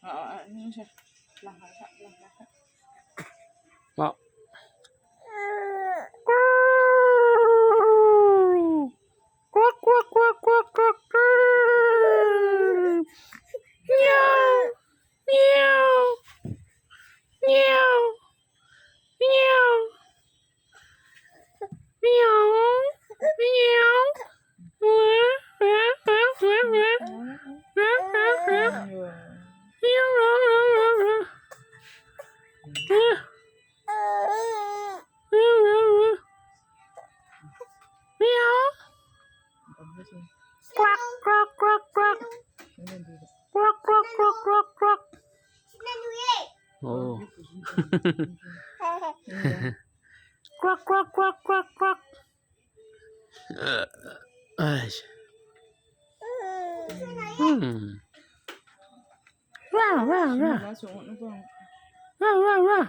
Oh. Quack, quack, quack, quack, quack, quack. Meow. Meow. Meow. Meow. Meow. Meow. Meow. Meow. Meow. Meow. Meow. Meow. Meow. Meow. Meow. Quack, quack, quack, quack. Quack, quack, quack, quack, quack. Oh. Quack, quack, quack, quack, quack. Ay. Wow, wow, wow. Wow, wow, wow.